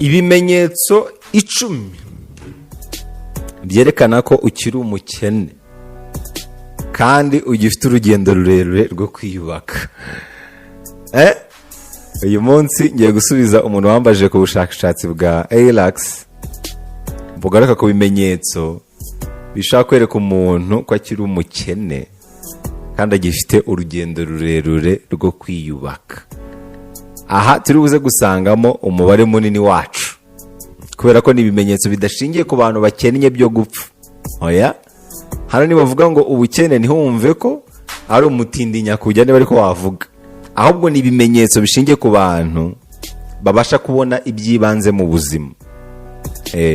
Ibimenyetso 10 byerekana ko ukiri umukene kandi ugifite urugendo rurerure rwo kwiyubaka. Uyu munsi ngiye gusubiza umuntu wambaje ku bushakashatsi bwa ALAX bugaruka ku bimenyetso bishobora kwereka umuntu ko akiri umukene kandi agifite urugendo rurerure rwo kwiyubaka. Aha turi buze gusangamo umubare munini wacu, kubera ko ni ibimenyetso bidashingiye ku bantu bakennye byo gupfa. Oya, hano nibavuga ngo ubukene, ntiwumve ko ari umutindi nyakujya niba ariko wavuga, ahubwo ni ibimenyetso bishingiye ku bantu babasha kubona iby'ibanze mu buzima.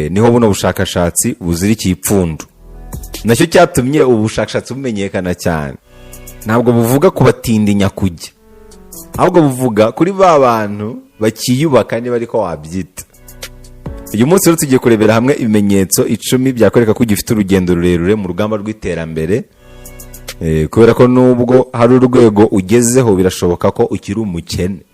Niho buno bushakashatsi buzirikiye ipfundo, nacyo cyatumye ubu bushakashatsi bumenyekana cyane. Ntabwo buvuga ku batindi nyakujya, ahubwo buvuga kuri ba bantu bakiyubaka, niba ariko wabyita. Uyu munsi rero tugiye kurebera hamwe ibimenyetso 10 byakwereka ko ugifite urugendo rurerure mu rugamba rw'iterambere. Kubera ko nubwo hari urwego ugezeho, birashoboka ko ukiri umukene.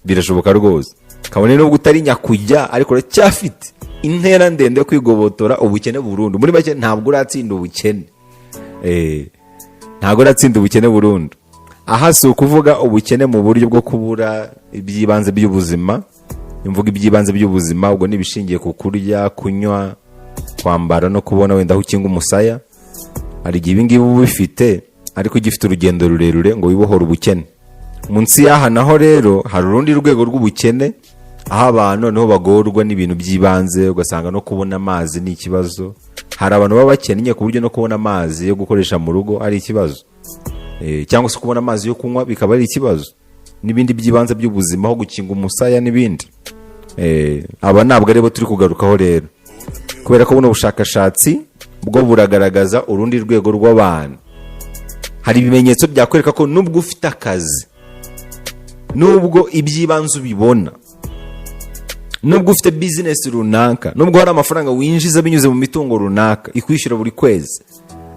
Birashoboka rwose, kabone nubwo utari nyakujya, ariko uracyafite intera ndende yo kwigobotora ubukene burundu. Muri make, ntabwo uratsinda ubukene. Ntabwo uratsinda ubukene burundu. Aha si ukuvuga ubukene mu buryo bwo kubura iby'ibanze by'ubuzima. Imvuga iby'ibanze by'ubuzima, ubwo ni ibishingiye ku kurya, kunywa, kwambara no kubona wenda aho ukinga umusaya. Hari igihe ibingibi uba ubifite ariko ugifite urugendo rurerure ngo wibohore ubukene. Munsi y'aha naho rero hari urundi rwego rw'ubukene, aho abantu noneho bagorwa n'ibintu by'ibanze, ugasanga no kubona amazi ni ikibazo. Hari abantu baba bakennye ku buryo no kubona amazi yo gukoresha mu rugo ari ikibazo, cyangwa se kubona amazi yo kunywa bikaba ari ikibazo, n'ibindi by'ibanze by'ubuzima, aho gukinga umusaya n'ibindi. Aba ntabwo aribo turi kugarukaho rero, kubera ko buno bushakashatsi bwo buragaragaza urundi rwego rw'abantu. Hari ibimenyetso byakwereka ko nubwo ufite akazi, nubwo iby'ibanze ubibona, nubwo ufite bizinesi runaka, nubwo hari amafaranga winjiza binyuze mu mitungo runaka ikwishyura buri kwezi,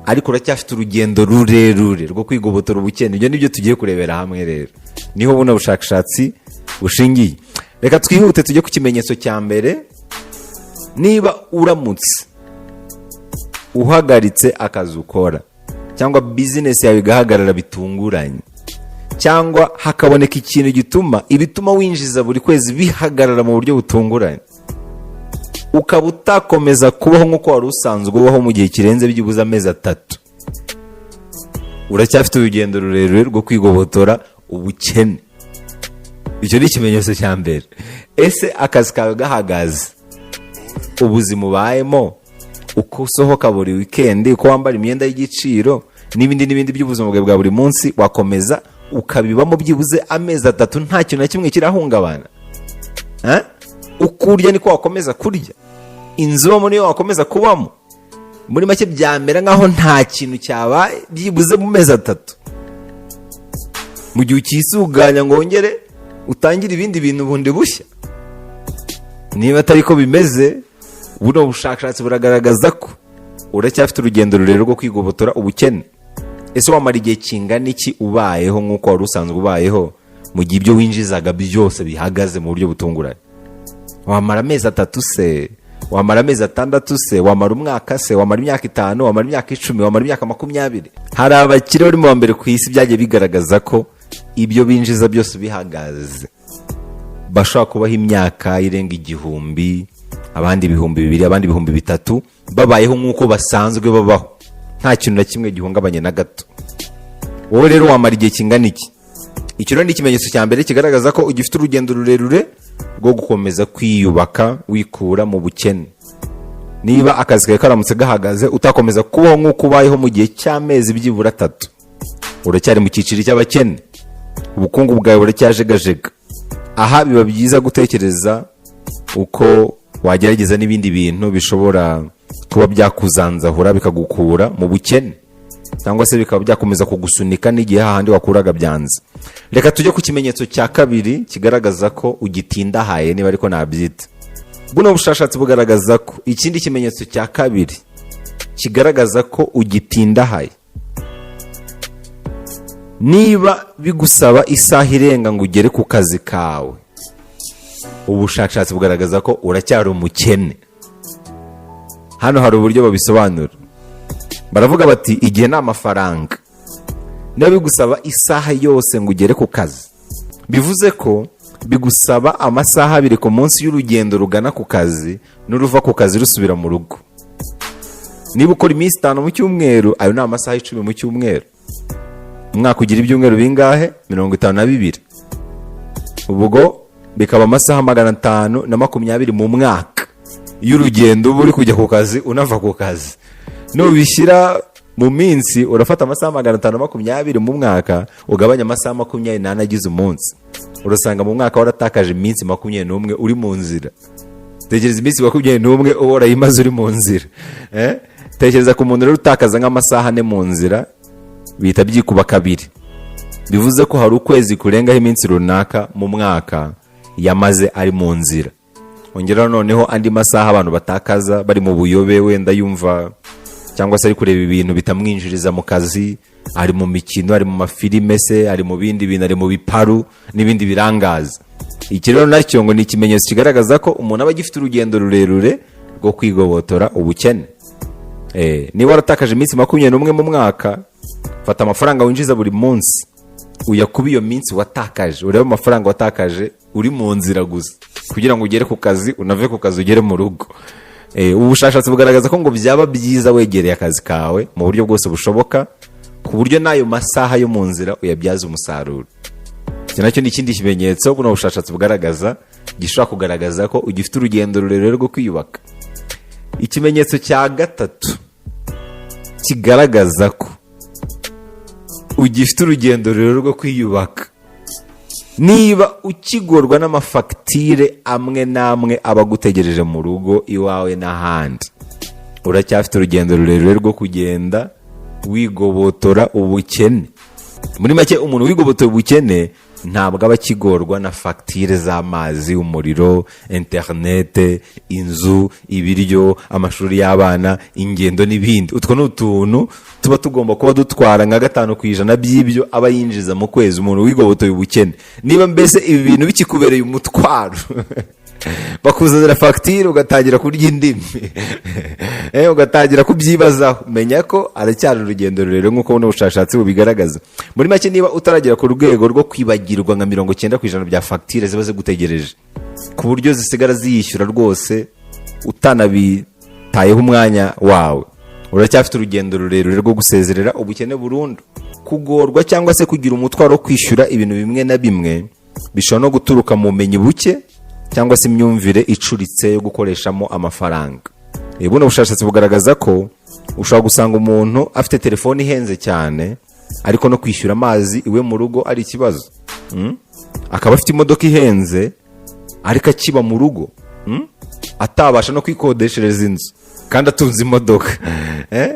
ariko uracyafite urugendo rurerure rwo kwigobotora ubukene. Ibyo nibyo tugiye kurebera hamwe rero, niho buno bushakashatsi bushingiye. Reka twihute tujye ku kimenyetso cya mbere. Niba uramutse uhagaritse akazi ukora, cyangwa bizinesi yawe igahagarara bitunguranye, cyangwa hakaboneka ikintu gituma ibituma winjiza buri kwezi bihagarara mu buryo butunguranye, ukaba utakomeza kubaho nk'uko wari usanzwe ubaho mu gihe kirenze byibuze amezi 3, uracyafite urugendo rurerure rwo kwigobotora ubukene. Icyo ni ikimenyetso cya mbere. Ese akazi kawe gahagaze, ubuzima ubayemo, uko usohoka buri wikendi, uko wambara imyenda y'igiciro n'ibindi n'ibindi by'ubuzima bwawe bwa buri munsi, wakomeza ukabibamo byibuze amezi 3 nta kintu na kimwe kirahungabana? Eh? Uko urya niko wakomeza kurya, inzu ubamo niyo wakomeza kubamo, muri make byamera nkaho nta kintu cyabaye byibuze mu mezi 3, mu gihe ukisuganya ngo wongere utangire ibindi bintu bundi bushya? Niba atari ko bimeze, buno bushakashatsi buragaragaza ko uracyafite urugendo rurerure rwo kwigobotora ubukene. Ese wamara igihe kingana iki ubayeho nk'uko wari usanzwe ubayeho mu gihe ibyo winjizaga byose bihagaze mu buryo butunguranye? Wamara amezi 3 se? Wamara amezi 6 se? Wamara umwaka se? Wamara imyaka 5? Wamara imyaka 10? Wamara imyaka 20? Hari abakire bari mu ba mbere ku isi byagiye bigaragaza ko ibyo binjiza byose bihagaze bashobora kubaho imyaka irenga 1000, abandi 2000, abandi 3000, babayeho nk'uko basanzwe babaho, nta kintu na kimwe gihungabanye na gato. Wowe rero wamara igihe kingana iki? Icyo rero ni ikimenyetso cya mbere kigaragaza ko ugifite urugendo rurerure rwo gukomeza kwiyubaka wikura mu bukene. Niba akazi kawe karamutse gahagaze, utakomeza kubaho nk'uko ubayeho mu gihe cy'amezi byibura 3, uracyari mu cyiciro cy'abakene, ubukungu bwawe buracyajegajega. Aha biba byiza gutekereza uko wagerageza n'ibindi bintu bishobora kuba byakuzanzahura, bikagukura mu bukene, cyangwa se bikaba byakomeza kugusunika n'igihe hahandi wakuraga byanze. Reka tujye ku kimenyetso cya kabiri kigaragaza ko ugitindahaye, niba ariko nabyita. Buno bushakashatsi bugaragaza ko ikindi kimenyetso cya kabiri kigaragaza ko ugitindahaye, niba bigusaba isaha irenga ngo ugere ku kazi kawe. Ubushakashatsi bugaragaza ko uracyari umukene. Hano hari uburyo babisobanura, baravuga bati: "Igihe ni amafaranga." Niba bigusaba isaha yose ngo ugere ku kazi, bivuze ko bigusaba amasaha 2 ku munsi y'urugendo rugana ku kazi n'uruva ku kazi rusubira mu rugo. Niba ukora iminsi 5 mu cyumweru, ayo ni amasaha 10 mu cyumweru. Umwaka ugira ibyumweru bingahe? 52. Ubwo bikaba amasaha 520 mu mwaka y'urugendo uba uri kujya ku kazi unava ku kazi. Nubishyira mu minsi, urafata amasaha 520 mu mwaka, ugabanya amasaha 24 agize umunsi, urasanga mu mwaka waratakaje iminsi 21 uri mu nzira. Tekereza iminsi 21 uba warayimaze uri mu nzira, eh? Tekereza ku muntu rero utakaza nk'amasaha 4 mu nzira, bihita byikuba kabiri. Bivuze ko hari ukwezi kurengaho iminsi runaka mu mwaka yamaze ari mu nzira. Ongeraho noneho andi masaha abantu batakaza bari mu buyobe, wenda yumva cyangwa se ari kureba ibintu bitamwinjiriza mu kazi, ari mu mikino, ari mu mafilime se, ari mu bindi bintu, ari mu biparu n'ibindi birangaza. Iki rero nacyo ngo ni ikimenyetso kigaragaza ko umuntu aba agifite urugendo rurerure rwo kwigobotora ubukene. Niba waratakaje iminsi 21 mu mwaka, fata amafaranga winjiza buri munsi uyakuba iyo minsi watakaje, urebe amafaranga watakaje uri mu nzira gusa kugira ngo ugere ku kazi, unave ku kazi ugere mu rugo. Ubu bushakashatsi bugaragaza ko ngo byaba byiza wegereye akazi kawe mu buryo bwose bushoboka, ku buryo n'ayo masaha yo mu nzira uyabyaza umusaruro. Iki nacyo ni ikindi kimenyetso buno bushakashatsi bugaragaza gishobora kugaragaza ko ugifite urugendo rurerure rwo kwiyubaka. Ikimenyetso cya gatatu kigaragaza ko ugifite urugendo rurerure rwo kwiyubaka: niba ukigorwa n'amafagitire amwe n'amwe aba agutegereje mu rugo iwawe n'ahandi, uracyafite urugendo rurerure rwo kugenda wigobotora ubukene. Muri make, umuntu wigobotoye ubukene ntabwo aba akigorwa na fagitire z'amazi, umuriro, interinete, inzu, ibiryo, amashuri y'abana, ingendo n'ibindi. Utwo ni utuntu tuba tugomba kuba dutwara nka 5% by'ibyo aba yinjiza mu kwezi, umuntu wigobotoye ubukene. Niba mbese ibi bintu bikikubereye umutwaro, bakuzanira fagitire ugatangira kurya indimi, ugatangira kubyibazaho, menya ko aracyari urugendo rurerure nk'uko buno bushakashatsi bubigaragaza. Muri make, niba utaragera ku rwego rwo kwibagirwa nka 90% bya fagitire ziba zigutegereje, ku buryo zisigara ziyishyura rwose utanabitayeho umwanya wawe, uracyafite urugendo rurerure rwo gusezerera ubukene burundu. Kugorwa cyangwa se kugira umutwaro wo kwishyura ibintu bimwe na bimwe bishobora no guturuka mu bumenyi buke cyangwa se imyumvire icuritse yo gukoreshamo amafaranga. Buno bushakashatsi bugaragaza ko ushobora gusanga umuntu afite telefone ihenze cyane, ariko no kwishyura amazi iwe mu rugo ari ikibazo. Akaba afite imodoka ihenze ariko akiba mu rugo, Atabasha no kwikodeshereza inzu kandi atunze imodoka, eh?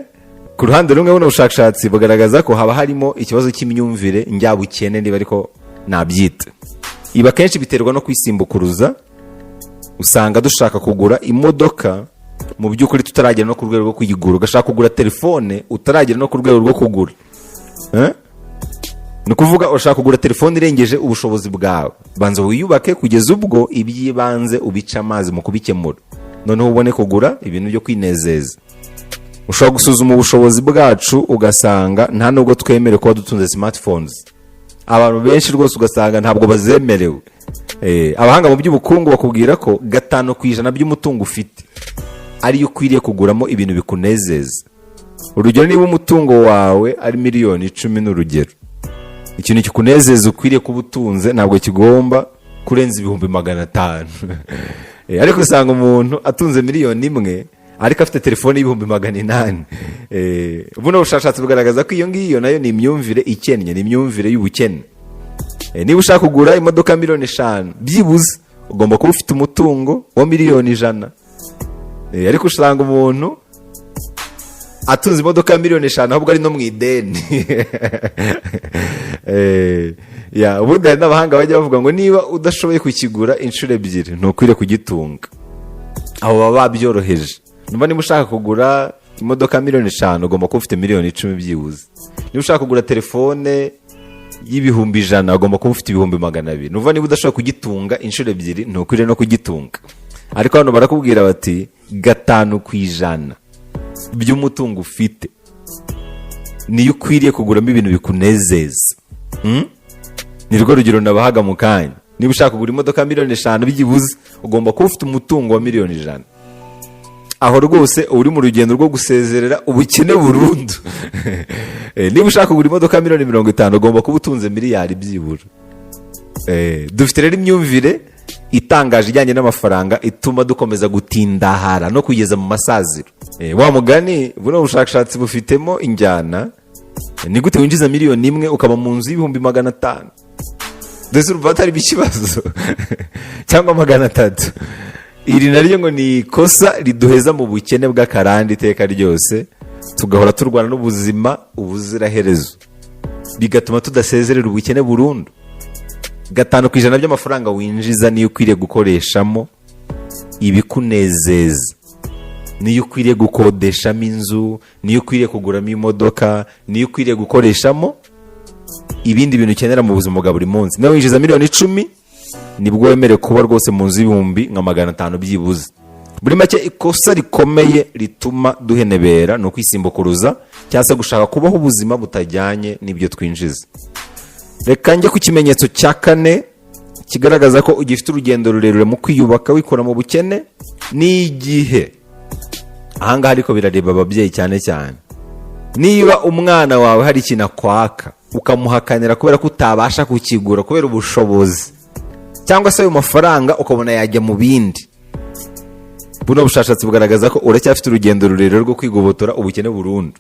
Ku ruhande rumwe, buno bushakashatsi bugaragaza ko haba harimo ikibazo cy'imyumvire njyabukene, niba ariko nabyita. Ibi akenshi biterwa no kwisimbukuruza. Usanga dushaka kugura imodoka mu by'ukuri tutaragera no ku rwego rwo kuyigura, ugashaka kugura telefone utaragera no ku rwego rwo kugura, eh? Ni ukuvuga urashaka kugura telefone irengeje ubushobozi bwawe. Banza wiyubake kugeza ubwo iby'ibanze ubica amazi mu kubikemura, noneho ubone kugura ibintu byo kwinezeza. Ushobora gusuzuma ubushobozi bwacu ugasanga nta nubwo twemerewe kuba dutunze smartphones. Abantu benshi rwose ugasanga ntabwo bazemerewe. Abahanga mu by'ubukungu bakubwira ko 5% by'umutungo ufite ariyo ukwiriye kuguramo ibintu bikunezeza. Urugero, niba umutungo wawe ari miliyoni 10, ni urugero, ikintu kikunezeza ukwiriye kuba utunze ntabwo kigomba kurenza 500,000. Ariko usanga umuntu atunze miliyoni 1 ariko afite telefone y'800,000. Buno bushakashatsi bugaragaza ko iyo ngiyo nayo ni imyumvire ikennye, ni imyumvire y'ubukene. Niba ushaka kugura imodoka miliyoni 5, byibuze ugomba kuba ufite umutungo wa miliyoni 100. Ariko usanga umuntu atunze imodoka ya miliyoni 5 ahubwo ari no mu ideni. Ya, ubundi hari n'abahanga bajya bavuga ngo niba udashoboye kukigura inshuro ebyiri ntukwiriye kugitunga. Abo baba babyoroheje. Niba ushaka kugura imodoka miliyoni 5, ugomba kuba ufite miliyoni 10 byibuze. Niba ushaka kugura telefone y'ibihumbi 100, ugomba kuba ufite 200,000. Nuva niba udashobora kugitunga inshuro ebyiri, ntukwiriye no kugitunga. Ariko hano barakubwira bati 5% by'umutungo ufite niyo ukwiriye kuguramo ibintu bikunezeza. Ni rwo rugero nabahaga mu kanya. Niba ushaka kugura imodoka miliyoni 5 byibuze, ugomba kuba ufite umutungo wa miliyoni 100. Aho rwose uba uri mu rugendo rwo gusezerera ubukene burundu. Niba ushaka kugura imodoka miliyoni 50, ugomba kuba utunze miliyari byibura. Dufite rero imyumvire itangaje ijyanye n'amafaranga ituma dukomeza gutindahara no kugeza mu masaziro. Wa mugani, buno bushakashatsi bufitemo injyana. Ni gute winjiza miliyoni 1 ukaba mu nzu y'ibihumbi 500? Ndetse urumva atari ikibazo, cyangwa 300. Iri naryo ngo ni ikosa riduheza mu bukene bw'akarande iteka ryose, tugahora turwana n'ubuzima ubuziraherezo, bigatuma tudasezerera ubukene burundu. 5% by'amafaranga winjiza niyo ukwiriye gukoreshamo ibikunezeza, niyo ukwiriye gukodeshamo inzu, niyo ukwiriye kuguramo imodoka, niyo ukwiriye gukoreshamo ibindi bintu ukenera mu buzima bwa buri munsi. Niba winjiza miliyoni 10, nibwo wemerewe kuba rwose mu nzu y'ibihumbi nka 500 byibuze. Muri make, ikosa rikomeye rituma duhenebera ni ukwisimbukuruza cyangwa se gushaka kubaho ubuzima butajyanye n'ibyo twinjiza. Reka njye ku kimenyetso cya kane kigaragaza ko ugifite urugendo rurerure mu kwiyubaka wikura mu bukene. Ni igihe, ahangaha ariko birareba ababyeyi cyane cyane, niba umwana wawe hari ikintu akwaka ukamuhakanira kubera ko utabasha kukigura kubera ubushobozi, cyangwa se ayo mafaranga ukabona yajya mu bindi. Buno bushakashatsi bugaragaza ko uracyafite urugendo rurerure rwo kwigobotora ubukene burundu.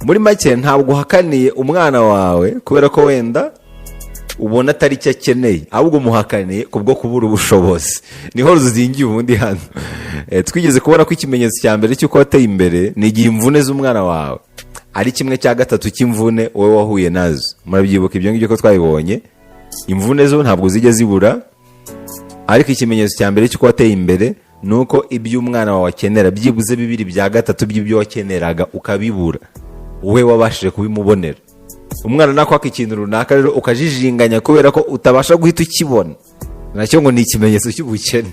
Muri make, ntabwo uhakaniye umwana wawe kubera ko wenda ubona atari cyo akeneye, ahubwo umuhakaniye kubwo kubura ubushobozi. Niho ruzingiye. Ubundi hano twigeze kubona ko ikimenyetso cya mbere cy'uko wateye imbere ni igihe imvune z'umwana wawe ari 1/3 cy'imvune wowe wahuye nazo. Murabyibuka ibyo ngibyo ko twabibonye. Imvune zo ntabwo zijya zibura, ariko ikimenyetso cya mbere cy'uko wateye imbere ni uko ibyo umwana wawe akenera byibuze 2/3 by'ibyo wakeneraga ukabibura, wowe wabashije kubimubonera. Umwana nakwaka ikintu runaka rero ukajijinganya kubera ko utabasha guhita ukibona, nacyo ngo ni ikimenyetso cy'ubukene.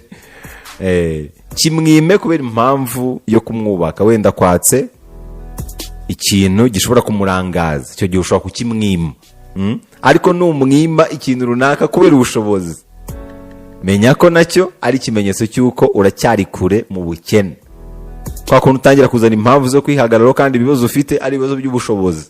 Kimwime kubera impamvu yo kumwubaka. Wenda kwatse ikintu gishobora kumurangaza, icyo gihe ushobora kukimwima. Ariko numwima ikintu runaka kubera ubushobozi, menya ko nacyo ari ikimenyetso cy'uko uracyari kure mu bukene. Kwa kuntu utangira kuzana impamvu zo kwihagararaho kandi ibibazo ufite ari ibibazo by'ubushobozi.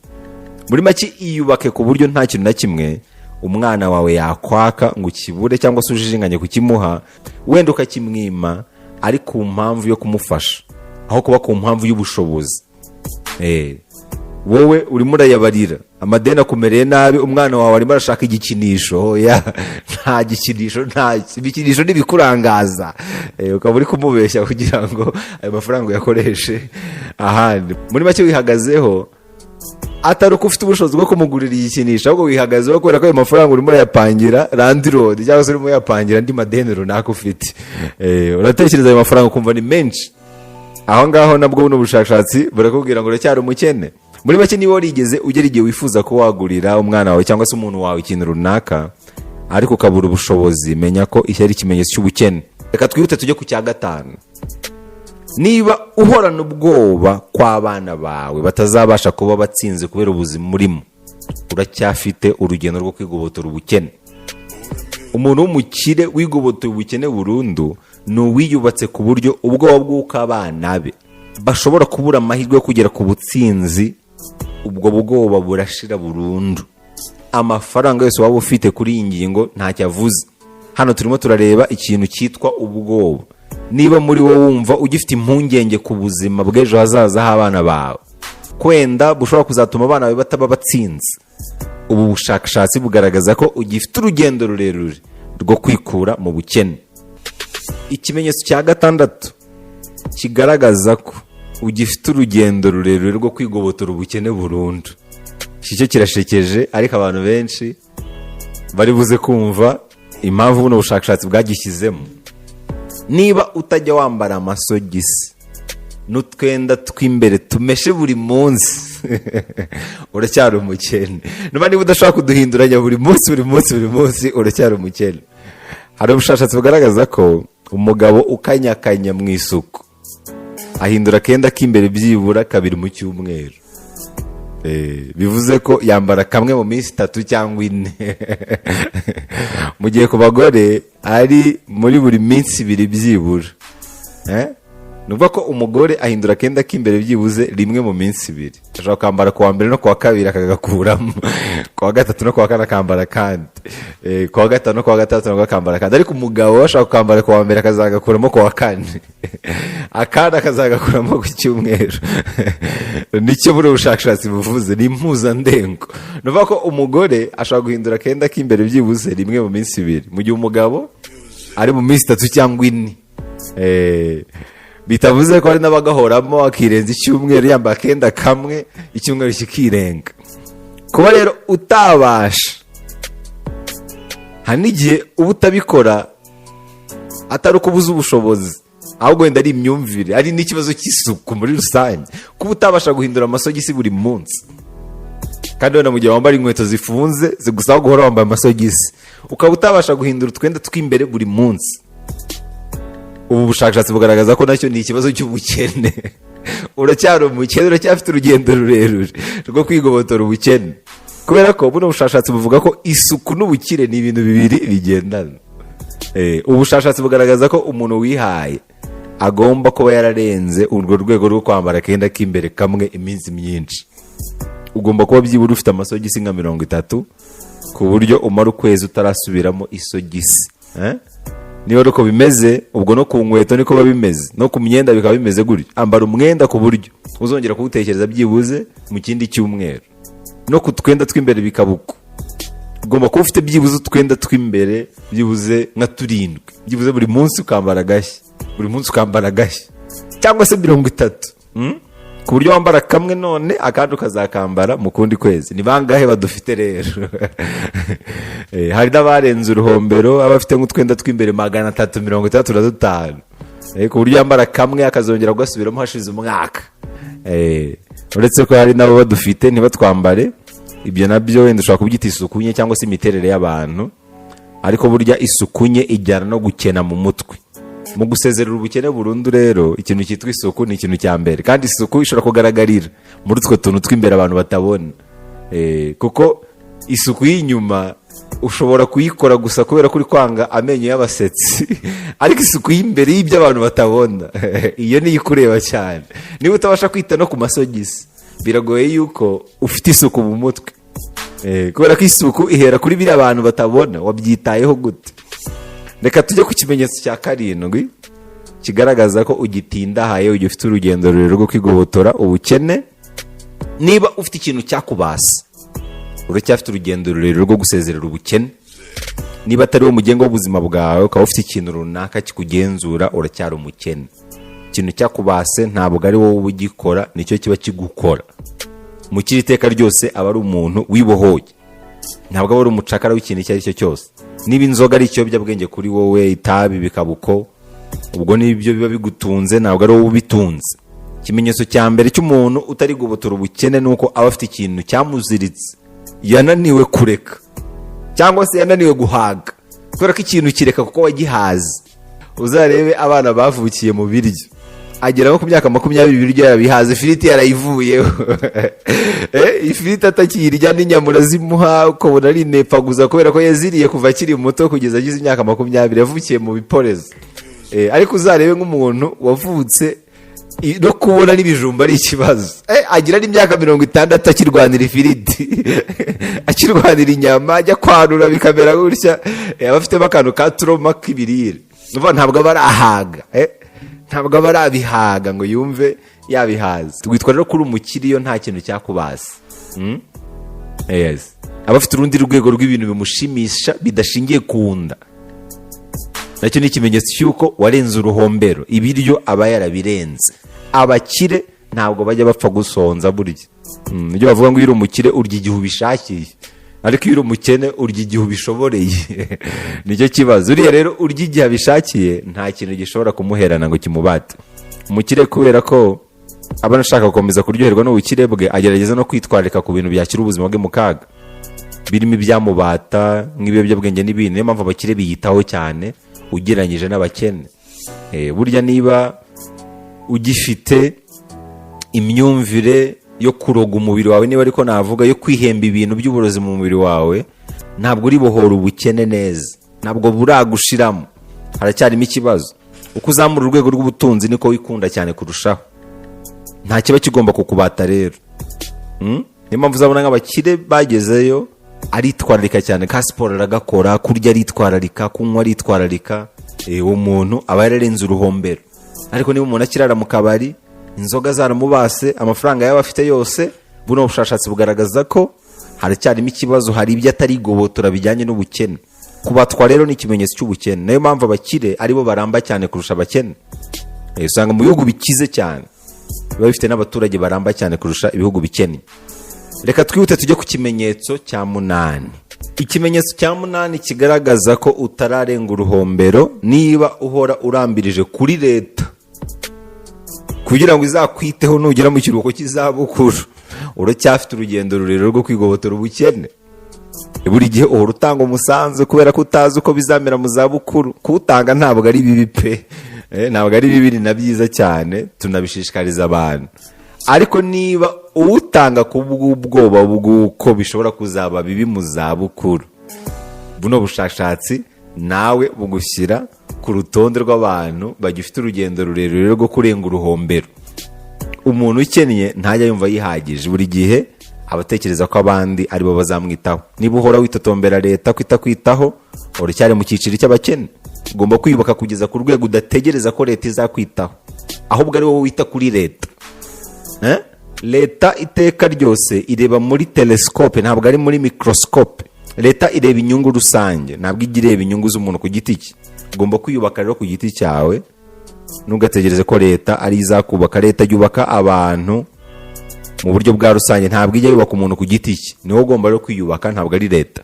Muri make, iyubake ku buryo nta kintu na kimwe umwana wawe yakwaka ngo ukibure cyangwa se ujijinganye kukimuha, wenda ukakimwima ari ku mpamvu yo kumufasha aho kuba ku mpamvu y'ubushobozi. Wowe urimo urayabarira, amadeni akumereye nabi, umwana wawe arimo arashaka igikinisho. Oya, nta gikinisho, nta ibikinisho ntibikurangaza. Ukaba uri kumubeshya kugira ngo ayo mafaranga uyakoreshe ahandi. Muri make, wihagazeho atari uko ufite ubushobozi bwo kumugurira igikinisho, ahubwo wihagazeho kubera ko ayo mafaranga urimo urayapangira landlord cyangwa se urimo urayapangira andi madeni runaka ufite. Uratekereza ayo mafaranga ukumva ni menshi. Aho ngaho nabwo buno bushakashatsi burakubwira ngo uracyari umukene. Muri make, niba warigeze ugera igihe wifuza ko wagurira umwana wawe cyangwa se umuntu wawe ikintu runaka ariko ukabura ubushobozi, menya ko iki ari ikimenyetso cy'ubukene. Reka twihute tujye ku cya gatanu. Niba uhorana ubwoba kw'abana bawe batazabasha kuba batsinze kubera ubuzima urimo, uracyafite urugendo rwo kwigobotora ubukene. Umuntu w'umukire wigobotoye ubukene burundu ni uwiyubatse ku buryo ubwoba bw'uko abana be bashobora kubura amahirwe yo kugera ku butsinzi, ubwo bwoba burashira burundu. Amafaranga yose waba ufite kuri iyi ngingo ntacyo avuze. Hano turimo turareba ikintu cyitwa ubwoba. Niba muri wowe wumva ugifite impungenge ku buzima bw'ejo hazaza h'abana bawe, kwenda bushobora kuzatuma abana bawe bataba batsinze, ubu bushakashatsi bugaragaza ko ugifite urugendo rurerure rwo kwikura mu bukene. Ikimenyetso cya gatandatu kigaragaza ko ugifite urugendo rurerure rwo kwigobotora ubukene burundu, iki cyo kirashekeje, ariko abantu benshi bari buze kumva impamvu buno bushakashatsi bwagishyizemo. Niba utajya wambara amasogisi n'utwenda tw'imbere tumeshe buri munsi. uracyari umukene. Niba udashobora kuduhinduranya buri munsi, buri munsi, buri munsi, uracyari umukene. Hari ubushakashatsi bugaragaza ko umugabo ukanyakanya mu isuku ahindura akenda k'imbere byibura kabiri mu cyumweru. Bivuze ko yambara kamwe mu minsi 3 cyangwa 4, mu gihe ku bagore ari muri buri minsi 2 byibura. Ni ukuvuga ko umugore ahindura akenda k'imbere byibuze rimwe mu minsi 2. Ashobora kwambara ku wa mbere no ku wa kabiri akagakuramo, ku wa gatatu no ku wa kane akambara akandi, ku wa gatanu no ku wa gatandatu nabwo akambara akandi. Ariko umugabo we ashobora kwambara ku wa mbere akazagakuramo ku wa kane, akandi akazagakuramo ku cyumweru. Nicyo buriya bushakashatsi buvuze, ni impuzandengo. Ni ukuvuga ko umugore ashobora guhindura akenda k'imbere byibuze rimwe mu minsi 2, mu gihe umugabo ari mu minsi 3 cyangwa 4. Bitavuze ko hari n'abagahoramo, akirenza icyumweru yambaye akenda kamwe, icyumweru kikirenga. Kuba rero utabasha, hari n'igihe uba utabikora atari uko ubuze ubushobozi, ahubwo wenda ari imyumvire, ari n'ikibazo cy'isuku muri rusange. Kuba utabasha guhindura amasogisi buri munsi, kandi wenda mu gihe wambara inkweto zifunze zigusaba guhora wambaye amasogisi, ukaba utabasha guhindura utwenda tw'imbere buri munsi, ubu bushakashatsi bugaragaza ko nacyo ni ikibazo cy'ubukene. Uracyari umukene, uracyafite urugendo rurerure rwo kwigobotora ubukene, kubera ko buno bushakashatsi buvuga ko isuku n'ubukire ni ibintu bibiri bigendana. Ubushakashatsi bugaragaza ko umuntu wihaye agomba kuba yararenze urwo rwego rwo kwambara akenda k'imbere kamwe iminsi myinshi. Ugomba kuba byibura ufite amasogisi nka 30, ku buryo umara ukwezi utarasubiramo isogisi. Niba ari uko bimeze, ubwo no ku nkweto niko biba bimeze, no ku myenda bikaba bimeze gutyo. Ambara umwenda ku buryo uzongera kuwutekereza byibuze mu kindi cyumweru. No ku twenda tw'imbere bikaba uko. Ugomba kuba ufite byibuze utwenda tw'imbere byibuze nka turindwi, byibuze buri munsi ukambara agashya, buri munsi ukambara agashya, cyangwa se 30, Ku buryo wambara kamwe none, akandi ukazakambara mu kundi kwezi. Ni bangahe badufite rero? Hari n'abarenze uruhombero, aba afite nk'utwenda tw'imbere 365, ku buryo yambara kamwe akazongera kugasubiramo hashize umwaka. Uretse ko hari n'abo badufite ntibatwambare. Ibyo nabyo wenda ushobora kubyita isuku nke cyangwa se imiterere y'abantu, ariko burya isuku nke ijyana no gukena mu mutwe. Mu gusezerera ubukene burundu rero, ikintu cyitwa isuku ni ikintu cya mbere, kandi isuku ishobora kugaragarira muri utwo tuntu tw'imbere abantu batabona. Kuko isuku y'inyuma ushobora kuyikora gusa kubera ko uri kwanga amenyo y'abasetsi, ariko isuku y'imbere y'ibyo abantu batabona, iyo niyo ikureba cyane. Niba utabasha kwita no ku masogisi, biragoye yuko ufite isuku mu mutwe. Kubera ko isuku ihera kuri biriya abantu batabona. Wabyitayeho gute? Reka tujye ku kimenyetso cya karindwi kigaragaza ko ugitindahaye, ugifite urugendo rurerure rwo kwigobotora ubukene. Niba ufite ikintu cyakubase, uracyafite urugendo rurerure rwo gusezerera ubukene. Niba atari wo mugenga w'ubuzima bwawe, ukaba ufite ikintu runaka kikugenzura, uracyari umukene. Ikintu cyakubase ntabwo ari wowe ugikora, nicyo kiba kigukora. Mukiri iteka ryose aba ari umuntu wibohoye, ntabwo aba ari umucakara w'ikintu icyo ari cyo cyose. Niba inzoga ari ikiyobyabwenge kuri wowe, itabi bikaba uko, ubwo nibyo biba bigutunze, ntabwo ari wowe ubitunze. Ikimenyetso cya mbere cy'umuntu utarigobotora ubukene ni uko aba afite ikintu cyamuziritse, yananiwe kureka cyangwa se yananiwe guhaga, kubera ko ikintu kireka kuko wagihaze. Uzarebe abana bavukiye mu biryo, agera nko ku myaka 20 ibiryo yarabihaze, ifiriti yarayivuyeho. Ifiriti atakiyirya, n'inyama urazimuha ukabona ari inepaguza, kubera ko yaziriye kuva akiri muto kugeza agize imyaka 20, yavukiye mu biporezo. Ariko uzarebe nk'umuntu wavutse no kubona n'ibijumba ari ikibazo, agira n'imyaka 60 akirwanira ifiriti, akirwanira inyama, ajya kwarura bikamera gutya. Aba afitemo akantu ka trauma k'ibirire. Ni ukuvuga ntabwo aba arahaga, ntabwo aba arabihaga ngo yumve yabihaze. Witwa rero kuri umukire iyo nta kintu cyakubase. Yes. Aba afite urundi rwego rw'ibintu bimushimisha bidashingiye ku nda. Nacyo ni ikimenyetso cy'uko warenze uruhombero. Ibiryo aba yarabirenze. Abakire ntabwo bajya bapfa gusonza burya. Ibyo bavuga ngo iyo uri umukire urya igihe ubishakiye, ariko iyo uri umukene urya igihe ubishoboreye, nicyo kibazo. Uriya rero urya igihe abishakiye, nta kintu gishobora kumuherana ngo kimubate. Umukire kubera ko Aba anashaka gukomeza kuryoherwa n'ubukire bwe, agerageza no kwitwararika ku bintu byashyira ubuzima bwe mu kaga, birimo ibyamubata nk'ibiyobyabwenge n'ibindi. Niyo mpamvu abakire biyitaho cyane ugereranyije n'abakene. Burya niba ugifite imyumvire yo kuroga umubiri wawe, niba ariko navuga, yo kwihemba ibintu by'uburozi mu mubiri wawe, ntabwo uri bohora ubukene neza, ntabwo buragushiramo, haracyarimo ikibazo. Uko uzamura urwego rw'ubutunzi niko wikunda cyane kurushaho. Nta kiba kigomba kukubata rero. Niyo mpamvu uzabona nk'abakire bagezeyo aritwararika cyane, ka siporo aragakora, kurya aritwararika, kunywa aritwararika. Uwo muntu aba yararenze uruhombero. Ariko niba umuntu akirara mu kabari, inzoga zaramubase, amafaranga yaba afite yose, buno bushakashatsi bugaragaza ko haracyarimo ikibazo, hari ibyo atarigobotora bijyanye n'ubukene. Kubatwa rero ni ikimenyetso cy'ubukene. Niyo mpamvu abakire aribo baramba cyane kurusha abakene. Usanga mu bihugu bikize cyane biba bifite n'abaturage baramba cyane kurusha ibihugu bikennye. Reka twihute tujye ku kimenyetso cya munani. Ikimenyetso cya munani kigaragaza ko utararenga uruhombero: niba uhora urambirije kuri leta kugira ngo izakwiteho nugera mu kiruhuko cy'izabukuru, uracyafite urugendo rurerure rwo kwigobotora ubukene. Buri gihe uhora utanga umusanzu kubera ko utazi uko bizamera mu zabukuru. Kuwutanga ntabwo ari bibi pe. Ntabwo ari bibi, ni na byiza cyane, tunabishishikariza abantu. Ariko niba uwutanga ku bw'ubwoba bw'uko bishobora kuzaba bibi mu zabukuru, buno bushakashatsi nawe bugushyira ku rutonde rw'abantu bagifite urugendo rurerure rwo kurenga uruhombero. Umuntu ukennye ntajya yumva yihagije, buri gihe aba atekereza ko abandi aribo bazamwitaho. Niba uhora witotombera leta ko itakwitaho, uracyari mu cyiciro cy'abakene. Ugomba kwiyubaka kugeza ku rwego udategereza ko leta izakwitaho, ahubwo ari wowe wita kuri leta. Leta iteka ryose ireba muri telescope, ntabwo ari muri microscope. Leta ireba inyungu rusange, ntabwo ijya ireba inyungu z'umuntu ku giti cye. Ugomba kwiyubaka rero ku giti cyawe, ntugategereze ko leta ari izakubaka. Leta yubaka abantu mu buryo bwa rusange, ntabwo ijya yubaka umuntu ku giti cye. Niwe ugomba rero kwiyubaka, ntabwo ari leta.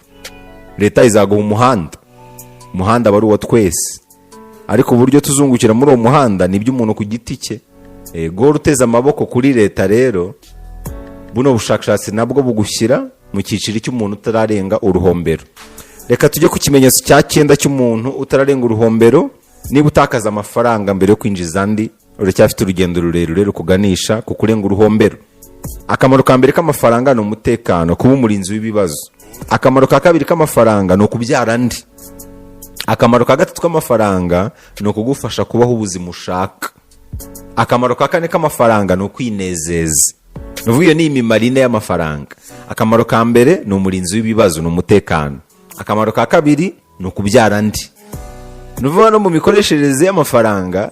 Leta izaguha umuhanda, umuhanda aba ari uwa twese, ariko uburyo tuzungukira muri uwo muhanda ni iby'umuntu ku giti cye. Guhora uteze amaboko kuri leta rero, buno bushakashatsi nabwo bugushyira mu cyiciro cy'umuntu utararenga uruhombero. Reka tujye ku kimenyetso cya cyenda cy'umuntu utararenga uruhombero: niba utakaza amafaranga mbere yo kwinjiza andi, uracyafite urugendo rurerure rukuganisha ku kurenga uruhombero. Akamaro ka mbere k'amafaranga ni umutekano, kuba umurinzi w'ibibazo. Akamaro ka kabiri k'amafaranga ni ukubyara andi. Akamaro ka gatatu k'amafaranga ni ukugufasha kubaho ubuzima ushaka. Akamaro ka kane k'amafaranga ni ukwinezeza. Ni ukuvuga iyo ni imimaro ine y'amafaranga. Akamaro ka mbere ni umurinzi w'ibibazo, ni umutekano. Akamaro ka kabiri ni ukubyara andi. Ni ukuvuga no mu mikoreshereze y'amafaranga,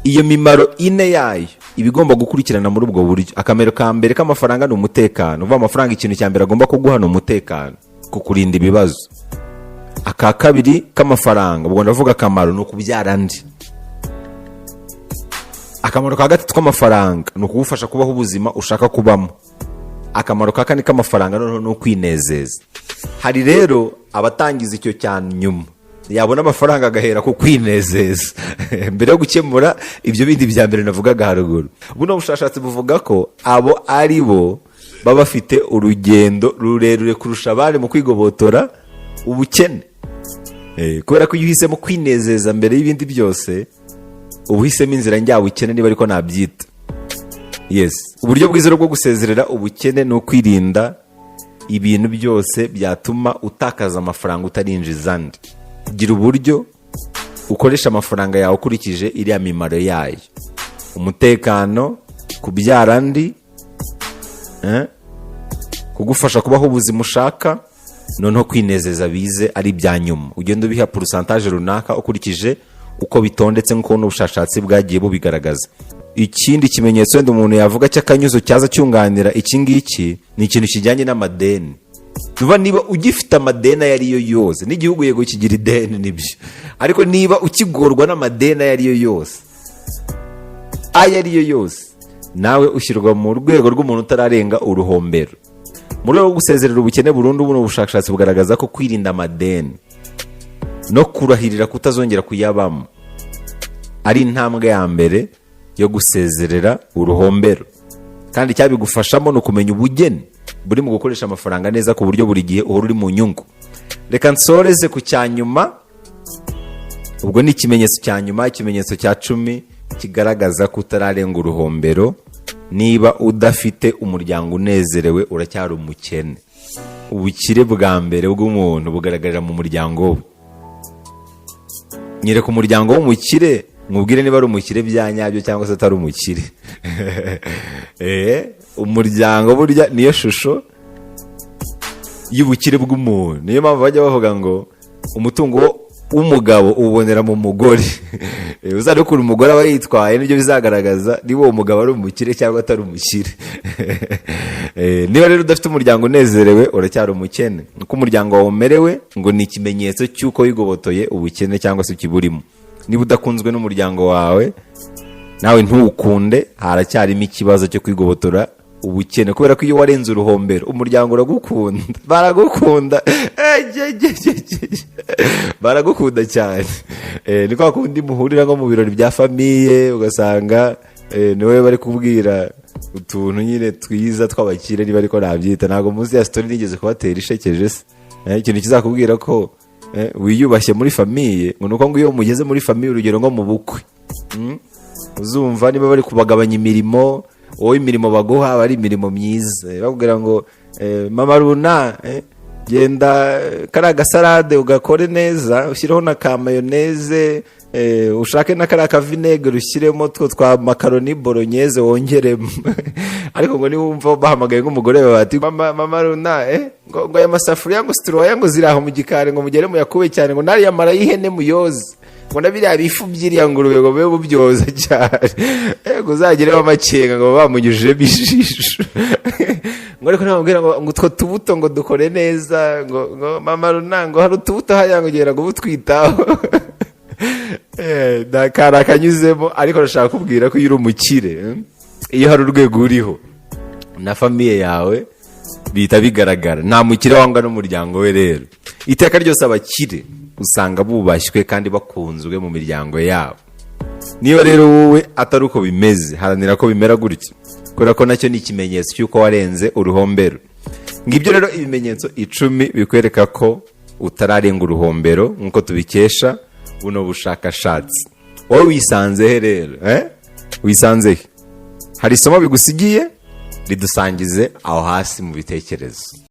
iyo mimaro ine yayo iba igomba gukurikirana muri ubwo buryo. Akamaro ka mbere k'amafaranga ni umutekano. Uvuga amafaranga, ikintu cya mbere agomba kuguha ni umutekano, kukurinda ibibazo. Aka kabiri k'amafaranga, ubwo ndavuga akamaro, ni ukubyara andi. Akamaro ka gatatu k'amafaranga ni ukugufasha kubaho ubuzima ushaka kubamo. Akamaro ka kane k'amafaranga noneho ni ukwinezeza. Hari rero abatangiza icyo cya nyuma, yabona amafaranga agahera ku kwinezeza mbere yo gukemura ibyo bindi bya mbere navugaga haruguru. Buno bushakashatsi buvuga ko abo ari bo baba bafite urugendo rurerure kurusha abandi mu kwigobotora ubukene. Kubera ko iyo uhisemo kwinezeza mbere y'ibindi byose, uba uhisemo inzira njyabukene, niba ariko nabyita. Yes, uburyo bwiza rero bwo gusezerera ubukene ni ukwirinda ibintu byose byatuma utakaza amafaranga utarinjiza andi. Gira uburyo ukoresha amafaranga yawe ukurikije iriya mimaro yayo: umutekano, kubyara andi, kugufasha kubaho ubuzima ushaka, noneho kwinezeza bize ari ibya nyuma. Ugenda ubiha pourcentage runaka ukurikije uko bitondetse, nk'uko n'ubushakashatsi bwagiye bubigaragaza. Ikindi kimenyetso wenda umuntu yavuga cy'akanyuzo cyaza cyunganira iki ngiki ni ikintu kijyanye n'amadeni. Nuba niba ugifite amadeni ayo ari yo yose, n'igihugu yego kigira ideni nibyo, ariko niba ukigorwa n'amadeni ayo ari yo yose, ayo ari yo yose, nawe ushyirwa mu rwego rw'umuntu utararenga uruhombero. Mu rwego rwo gusezerera ubukene burundu, buno bushakashatsi bugaragaza ko kwirinda amadeni no kurahirira kutazongera kuyabamo ari intambwe ya mbere. yo gusezerera uruhombero, kandi icyabigufashamo ni ukumenya ubugeni buri mu gukoresha amafaranga neza, ku buryo buri gihe uhora uri mu nyungu. Reka nsoreze ku cya nyuma. Ubwo ni ikimenyetso cya nyuma, ikimenyetso cya 10 kigaragaza ko utararenga uruhombero: niba udafite umuryango unezerewe, uracyari umukene. Ubukire bwa mbere bw'umuntu bugaragarira mu muryango we. Nyereka umuryango w'umukire, nkubwire niba ari umukire bya nyabyo cyangwa se atari umukire. Umuryango burya niyo shusho y'ubukire bw'umuntu. Niyo mpamvu bajya bavuga ngo umutungo w'umugabo uwubonera mu mugore. Uzarebe ukuntu umugore aba yitwaye, nibyo bizagaragaza niba uwo mugabo ari umukire cyangwa atari umukire. Niba rero udafite umuryango unezerewe, uracyari umukene. Uko umuryango wawe umerewe ngo ni ikimenyetso cy'uko wigobotoye ubukene cyangwa se ukiburimo. Niba udakunzwe n'umuryango wawe, nawe ntuwukunde, haracyarimo ikibazo cyo kwigobotora ubukene, kubera ko iyo warenze uruhombero, umuryango uragukunda, baragukunda. Je, je, je, je, je. Baragukunda cyane. Ni kwa kundi muhurira nko mu birori bya famille, ugasanga niwe bari kubwira utuntu nyine twiza tw'abakire, niba ariko nabyita. Ntabwo munsi ya story nigeze kubatera ishekeje se? Ikintu kizakubwira ko wiyubashye muri famille ngo ni uko ngo iyo mugeze muri famille, urugero nko mu bukwe, uzumva niba bari kubagabanya imirimo, wowe imirimo baguha aba ari imirimo myiza. Bakubwira ngo mama runa, genda kariya gasarade ugakore neza, ushyireho na ka mayonnaise, ushake na kariya ka vinaigre, ushyiremo two twa macaroni bolognese wongeremo. Ariko ngo niwumva bahamagaye nk'umugore bawe bati: Mama runa, ngo aya masafuriya, ngo situruwaya, ngo ziri aho mu gikari, ngo mugere muyakube cyane, ngo nariya mara y'ihene muyoze, ngo na biriya bifu by'iriya ngurube ngo mube mubyoza cyane, ngo uzageremo amakenga ngo bamunyujijemo ijisho." Ngo ariko nababwira ngo utwo tubuto ngo dukore neza, ngo mama runa, ngo hari utubuto hariya, ngo genda ngo ubutwitaho. Kari akanyuzemo, ariko ndashaka kubwira ko iyo uri umukire, iyo hari urwego uriho na famille yawe bihita bigaragara. Nta mukire wangwa n'umuryango we. Rero iteka ryose abakire usanga bubashywe kandi bakunzwe mu miryango yabo. Niba rero wowe atari uko bimeze, haranira ko bimera gutya, kubera ko nacyo ni ikimenyetso cy'uko warenze uruhombero. Ngibyo rero ibimenyetso 10 bikwereka ko utararenga uruhombero, nk'uko tubikesha buno bushakashatsi. Wowe wisanze he rero, eh? Wisanze he? Hari isomo bigusigiye? Ridusangize aho hasi mu bitekerezo.